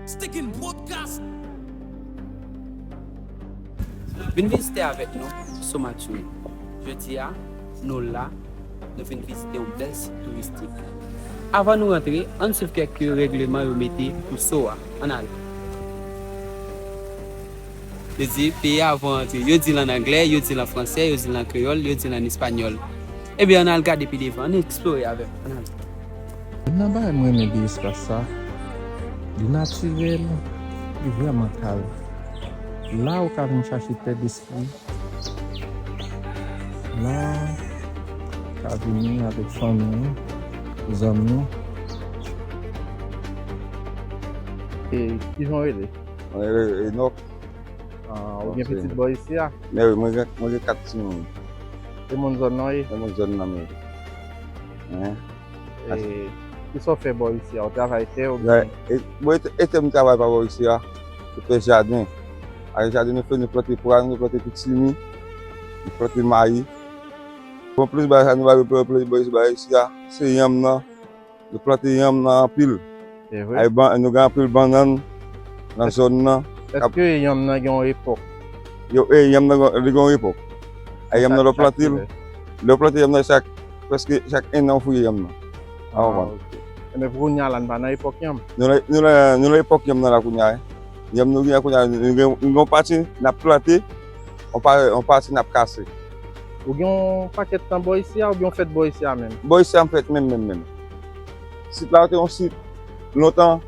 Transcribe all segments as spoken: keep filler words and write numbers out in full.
Sticking Broadcast. Vin vizite avèk nou Somaturin. Jodi a, nou la, nou vin vizite yon bèl sit touristik. Avan nou rantre, ann swiv kèk règleman yo mete pou so a. Ann ale. Yo di, peyi a avan antre. Yo di l ann anglè, yo di l an fransè, yo di l an kreyòl, yo di l an espanyòl. Ebyen, ann al gade pi devan, ann eksplore avè m. Ann ale. Youn nan bagay mwen renmen de espas sa, li natirèl, li vrèman kalm. La ou ka vin chache pè de Wi. La, ou ka vini avèk fanmi w, zanmi w. E kijan w rele? Mwen rele Enòk. Ah, ou gen pitit bò isi a? Men wi, mwen gen, mwen gen kat timoun. E moun zòn nan w ye? E moun zòn nan m ye. Hein? E kisa w fè bò isi a? Ou travay tè oubyen? Bon, e tè, e tè m travay pa bò isi a. Nou fè jaden. Avèk jaden nou fè, nou plante pwa, nou plante pitimi, nou plante mayi. Bon, plis bagay sa nou ba yo plante bò isi a, se yanm nan. Nou plante yanm nan anpil. Se vre? Ay, ban, nou gen anpil bannann nan zòn nan. Èske yanm nan gen yon epòk? Yo, e, yanm nan, li gen yon epòk. Ay, yanm nan, lè w plante l, lè w plante yanm nan, chak, prèske chak en an, w fouye yanm nan. Ah, ok. Ebyen, pou kounye a la, n pa nan epòk yanm? Nou nan, nou nan, nou nan epòk yanm nan la kounye a, wi. Yanm nou gen kounye a, nou gen, nou gen yon pati, n ap plante, yon pa, yon pati, n ap kase. Ou gen yon pakèt tan bò isi a, oubyen w fèt bò isi a menm? Bò isi a, m fèt menm, menm, menm. Sit la te yon sit lontan,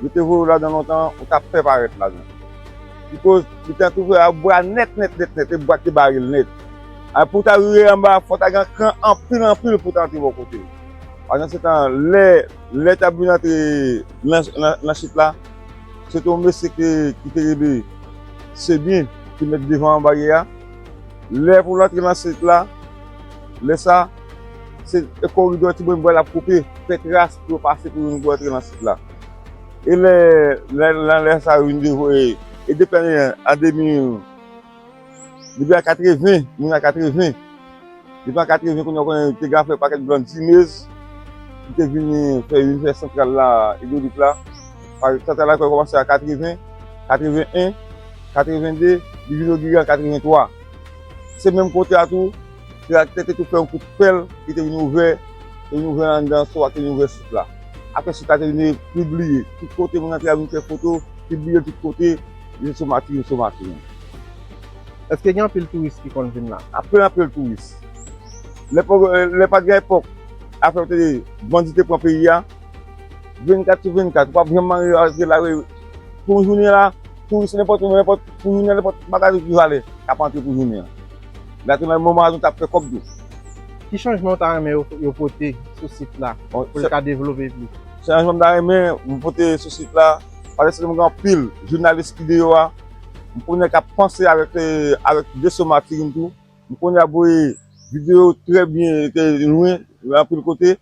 yo te voye w ladan lontan, ou t ap pè parèt ladan. Bikoz li te antoure ak bwa nèt, nèt, nèt, nèt, e bwa ki bare l nèt. A, pou w ta rive anba, fò w ta gen kran anpil, anpil pou w ta antre bò kote. Pandan se tan, lè, lè t ap vin antre nan, nan, nan sit la, se te yon mesye ki, ki te rele Sebyen ki met devan baryè a. Lè pou l antre nan sit la, lè sa, se koridò tibwen bò l ap koupe, fè tras pou yo pase pou yo antre nan sit la. E lè, lè, lè, lè sa yo vin devore, e depi ane an de mil, depi an katreven, moun an katreven, depi an katreven, kounye a konnen te gen afè pakèt blan dimez, ki te vini fè, vin fè santral la, idwolik la. Santral la kòmanse an katreven, katreven en, katreven de, li vin inogire an katreven twa. Se menm kote a tou, traktè te tou fè yon kout pèl, li te vin ouvè, te vin ouvè anndan so a, te vin ouvè sit la. Apre sit la te vin pibliye. Tout kote moun antre a vin fè foto, pibliye tout kote, vin sou Matirin, sou Matirin. Èske gen anpil touris ki konn vin la? Anpil, anpil touris. Lè pa, lè pa t gen epòk, afè te bandi te pran peyi a, vennkat sou vennkat, ou p ap janm antre la, pou jounen la, touris nenpòt, nenpòt, pou jounen nenpòt bagay ki valè, k ap antre pou jounen an. Gade nan moman a, nou t ap fè kòb tou. Ki chanjman w ta renmen yo, yo pote sou sit la, pou l ka devlope plis? Chanjman m ta renmen yo pote sou sit la, paske se mwen gen anpil jounalis ki deyò a, m konnen k ap panse avèk, eh, avèk de so Matirin tou. M konnen y ap voye videyo trè byen, ke lwen, anpil kote.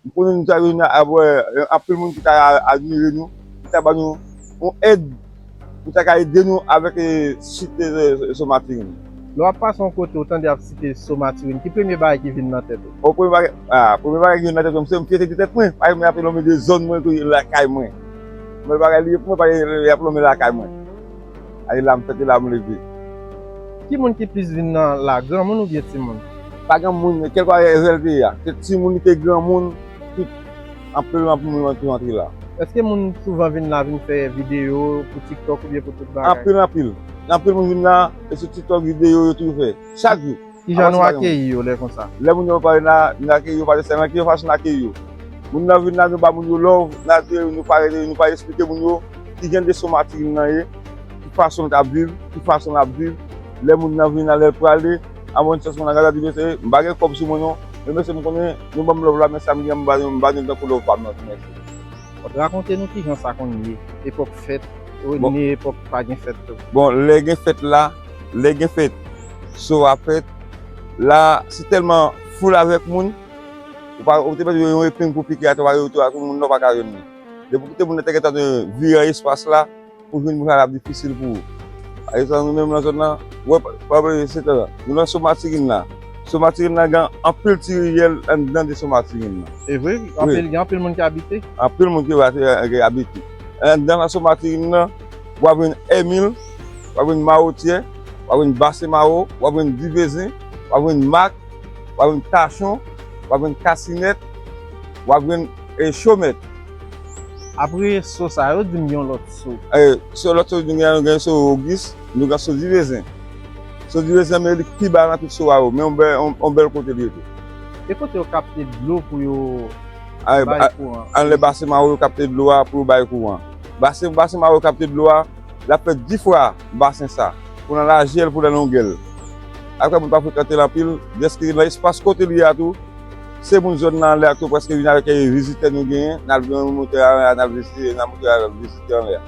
M konnen nou ta vin ap wè, eh, anpil moun ki ta admire nou, ki ta ba nou yon èd, pou ta ka ede nou avèk, eh, sit, eh, so Matirin. Lè w ap pase yon kote, ou tande y ap site so Matirin, ki premye bagay ki vin nan tèt ou? O, premye bagay, ah, premye bagay ki vin nan tèt mwen, se yon fyète de tèt mwen. Paske mwen ap lonmen de zòn mwen, tou lakay mwen. Premye bagay li ye pou mwen, paske y ap lonmen lakay mwen. A, e la m fèt, e la m leve. Ki moun ki plis vin nan la, granmoun oubyen timoun? Pa gen moun, kèlkeswa lè l te ye a. Se timoun, li te granmoun, tout, anpil, anpil moun toujou antre la. Èske moun souvan vin la, vin fè videyo pou TikTok oubyen pou tout bagay? Anpil, anpil. Anpil moun vin la, e sou TikTok videyo yo toujou fè. Chak jou. Kijan nou akeyi yo lè konsa? Lè moun yo pare la, nou akeyi yo, paske se nan ki fason n akeyi yo. Moun nan vin la, nou ba moun yo love, nou di, nou pare, nou pare eksplike moun yo kijan de so Matirin nan ye, ki fason l t ap viv, ki fason l ap viv. Lè moun nan vin la, lè l prale, an bòn sans moun nan gade di, mesye, m pa gen kòb sou mwen non, men mesye, m konnen nou ban m love la, men sa m gen, m ba nou, m ba nou tankou love pa m nan tou, mesye. Bon, rakonte nou kijan sa konn ye, epòk fèt, ou ni epòk pa gen fèt tou. Bon, lè gen fèt la, lè gen fèt, so a fèt, la, si tèlman foul avèk moun, ou pa, ou te mèt yon epeng pou pike atè, ou pa gen oto a, tout moun nan pa ka jwenn li. Depi w kite moun nan te gentan vire espas la, pou jwenn moun sa, l ap difisil pou ou. Ayè sa, nou menm nan zòn nan, wè, pa, pa bliye, se tan, nou nan so Matirin la. So Matirin la gen anpil ti riyèl anndan de so Matirin la. E vre, anpil, gen anpil moun ki abite? Anpil moun ki abite. Anndan Laso Matirin nan, w ap jwenn Èmil, w ap jwenn Mawotyè, w ap jwenn Basen Mawo, w ap jwenn Divezen, w ap jwenn Mak, w ap jwenn Tachon, w ap jwenn Kasinèt, w ap jwenn, e, Chomèt. Apre So sa yo, di m gen yon lòt So. E, So, lòt So, nou gen, nou gen So Ogis, nou gen So Divezen. So Divezen, men li pi ba nan tout So a yo, men yon bèl, yon, yon bèl kote li ye tou. E kote yo kapte dlo pou yo bay kouran? Anlè Basen Mawo, yo kapte dlo a pou yo bay kouran. Basen, Basen Mawo, yo kapte dlo a, l ap fè dis fwa basen sa, pou nan lajè l, pou nan longè l. Apre, moun pa frekante l anpil, dèske nan espas kote li ye a tou, se moun zòn nan anlè a tou, prèske vin avèk, e, vizitè nou genyen, n al, nou monte anlè a, n al vizite, n al monte a vizitè anlè a.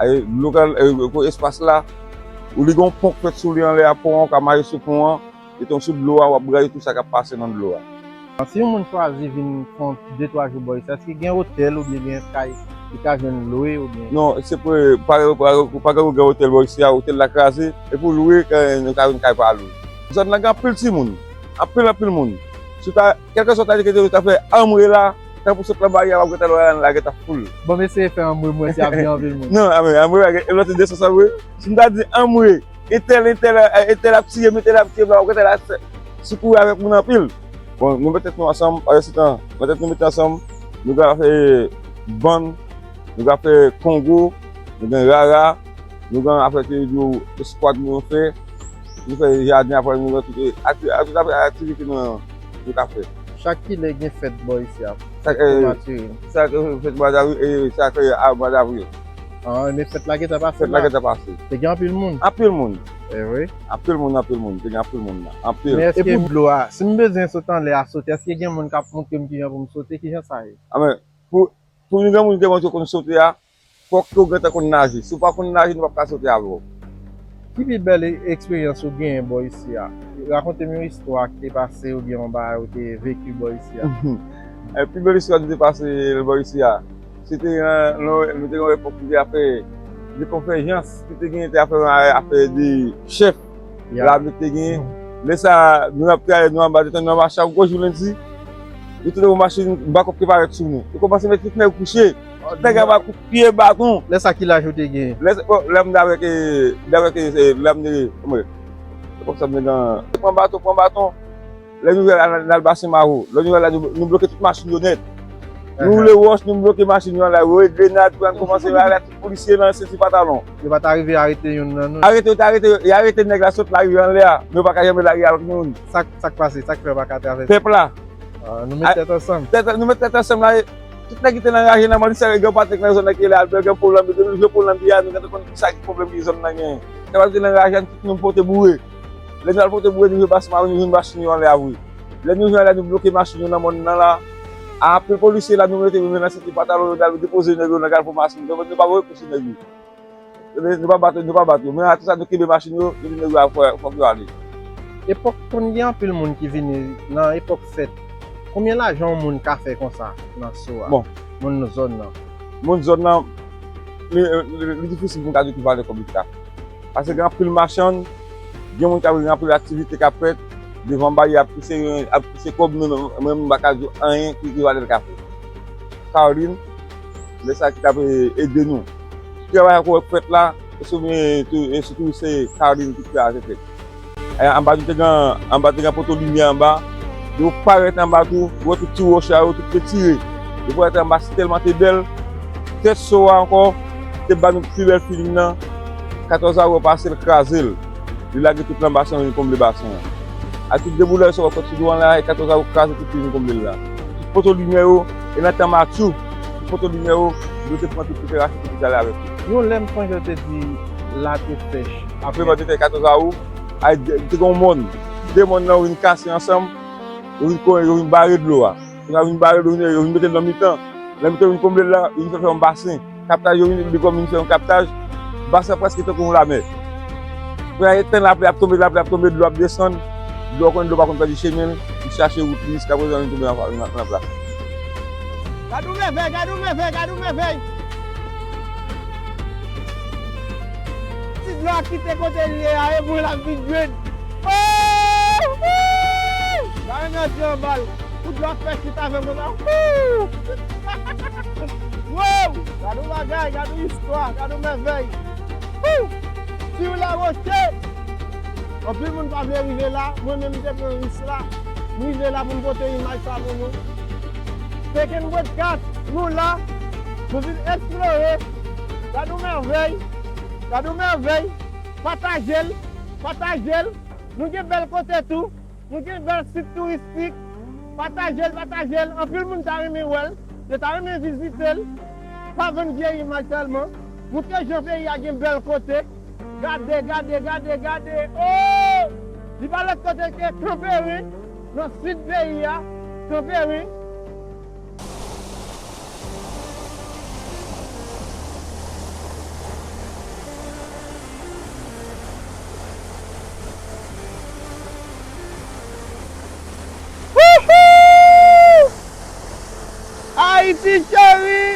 Ay, lokal, e, espas la, ou li gen yon pon k fèt sou li anlè a, pon an, ou ka mache sou pon an, li tonbe sou dlo a, w ap gade tout sa k ap pase nan dlo a. Si yon moun chwazi vin fè yon de twa jou bò isi a, èske gen otèl oubyen gen kay li ka jwenn lwe oubyen? Non, se pou, pa, pa, pa gen otèl bò isi a, otèl la kraze, e pou lwe, e, nou ka jwenn kay pa lwe. Zòn nan gen anpil timoun, anpil, anpil moun. Si w ta, kèlkeswa w ta di kote yo ta fè anmwe la, tanpri sot nan baryè a, w ap gentan wè la, la gentan foul. Bon, m eseye fè anmwe, m wè si ap gen anpil moun. Non, anmwe, anmwe, e lòt de sou sa vre. Si m ta di anmwe, entèl, entèl, e, entèl ap tiye m, entèl ap tiye m, la, ou kote la, sou kou avèk moun anpil. Bon, nou met tèt nou ansanm, pandan se tan, met tèt nou mete ansanm, nou ka fè bann, nou ka fè kongo, nou gen rara, nou gen afè ke yo di yo eskwad nou fè, nou fè jaden, apre nou gen tout, e, akti-, tout afè aktivite nou, nou ka fè. Chak kilè gen fèt bò isi a? Chak, e, Matirin. Chak, e, fèt mwa davri-, e, chak, e, a, mwa davril. Ah, men fèt la gentan pase la. Fèt la gentan pase. Te gen anpil moun? Anpil moun. E wi. Anpil moun, anpil moun. Te gen anpil moun la. Anpil. Men èske pou dlo a, si m bezwen sot anlè a sote, èske gen moun k ap montre m kijan pou m sote? Kijan sa ye? A, men, pou, pou yon granmoun ki te montre w konn sote a, fòk ke w gentan konn naje. Si w pa konn naje, nou p ap ka sote avè w. Ki pi bèl e-, eksperyans ou genyen bò isi a? Rakonte m yon istwa ki te pase oubyen yon bagay ou te veki bò isi a. Mhm. E, pi bèl istwa ki te pase bò isi a, se te, e, lè nou te gen yon epòk ki te afè de konvèjans, ki te gen te afè, afè de chèf. Ya. Lame te gen. Lè sa, nou ap travay, nou anba detan, nou ap mache chak gwo jou lendi. Yo tou de yon machin bakòp ki parèt sou nou. Yo kòmanse met tout nèg kouche. Nèg ap ba kout pye, baton. Lè sa ki laj ou te gen? Lè sa, bon, lè m t avèk, e, lè avèk, e, lè m te, kòman, se kòmsi m te gen, pran baton, pran baton. Lè nou rive la, n al Basen Mawo. Lè nou rive la, nou, nou bloke tout machin yo nèt. Nou woule wòch, nou bloke machin yo la, yo woule grenad, pran kòmanse la, la, tout polisye nan senti pantalon. Yo pa t arive arete youn nan nou? Arete, yo te arete, yo arete nèg la sot lari anlè a, men yo pa ka janbe lari a lòt moun. Sa, sa k pase? Sa k fè yo pa ka travèse? Pèp la. Ah, nou met tèt ansanm. Tèt, nou met tèt ansanm la, e, tout nèg ki te nan raje nan Mòn, se gen yon patnè k nan zòn nan ki rele Albè, gen pwoblèm, depi nou jwe pwoblèm li a, nou gentan konn kisa ki pwoblèm ki zòn nan genyen. Sa pa te nan raje a, tout nou pote boure. Lè nou al pote boure, nou jwe Basen Mawo, nou jwenn machin yo anlè a vre. Lè nou jwenn anlè a, nou bloke machin yo nan mòn nan la. Apre polisye la, nou mete yo nan senti pantalon yo, nou al depoze nèg yo nan Kalfou Masin. Nou, nou pa voye kou sou nèg yo. Nou pa bat, nou pa bat yo. Men atrè sa, nou kenbe machin yo, nou di nèg yo fò, fòk yo ale. Epòk konn gen anpil moun ki vini nan epòk fèt. Konbyen lajan yon moun ka fè konsa nan So a? Bon. Moun nan zòn nan. Moun zòn nan, li, li, li difisil pou m ka di ki valè kòb li ka fè. Paske gen anpil machann, gen moun k ap gen anpil aktivite k ap fèt, devan baryè ap pouse, ap pouse kòb, men, men, men m pa ka di w anyen ki, ki valè l ka fè. Carline, lè sa ki t ap, e, ede nou. Travay ak ou wè k fèt la, e sou, e, tou, e sitou se Carline ki travay avèk fèt. E, anba nou te gen, anba te gen poto limyè anba. Yo parèt anba tou, yo wè tout ti wòch la yo, tout te tire. Yo parèt anba, se tèlman te bèl. Tèt So a ankò, te ba nou pi bèl feeling nan. Katòz Awo pase l, kraze l. Li lage tout nan basen an, li konble basen an. Ak tout deboulay sa w ap fè sou dlo an la, e katòz Awo kraze tout li vin konble l la. Tout poto limyè yo, e nan tan Matjou, tout poto limyè yo, yo te pran tout, yo te rache tout, yo te ale avèk yo. Yon lè m sonje yo te di la te sèch. Apre mwen te fè katòz Awo, ay, te gen yon mòn. De mòn nan yo vin kase ansanm, yo vin ko-, yo vin bare dlo a. Yo vin bare dlo, yo vin mete l nan mitan. Nan mitan, yo vin konble l la, yo vin fè, fè yon basen. Kaptaj yo vin, li kòm vin fè yon kaptaj. Basen an prèske tankou yon lamè. Kounye a, e tan lapli ap tonbe, lapli ap tonbe, dlo ap desann. Dlo, ou konnen dlo pa konn pèdi chemen l, li chache wout li jiskaprezan li tonbe nan, nan, nan plas. Gad yon mèvèy, gad yon mèvèy, gad yon mèvèy! Ti dlo a kite kote l ye a, e pou l ap vin jwenn. Oh! Wouy! Pa renmen antre anba l. Pou dlo ap fè chita avè mwen la. Wouy! Wow! Gade yon bagay, gade yon istwa, gade yon mèvèy. Woo! Sur les Rochers! Anpil moun pa vle rive la, mwen menm m te pran risk la. M rive la pou m pote imaj sa pou nou. Pekin Broadcast, nou la, nou vin eksplore. Gade yon mèvèy, gade yon mèvèy. Pataje l, pataje l. Nou gen bèl kote tou. Nou gen bèl sit touristik. Pataje l, pataje l. Anpil moun ta renmen wè l. Yo ta renmen vizite l. Pa vann vye imaj sèlman. Montre jan peyi a gen bèl kote. Gade, gade, gade, gade. Oh! Li pa lòt kote ke Kanperen. Nan sid peyi a. Kanperen. Wouhou! Ayiti cheri!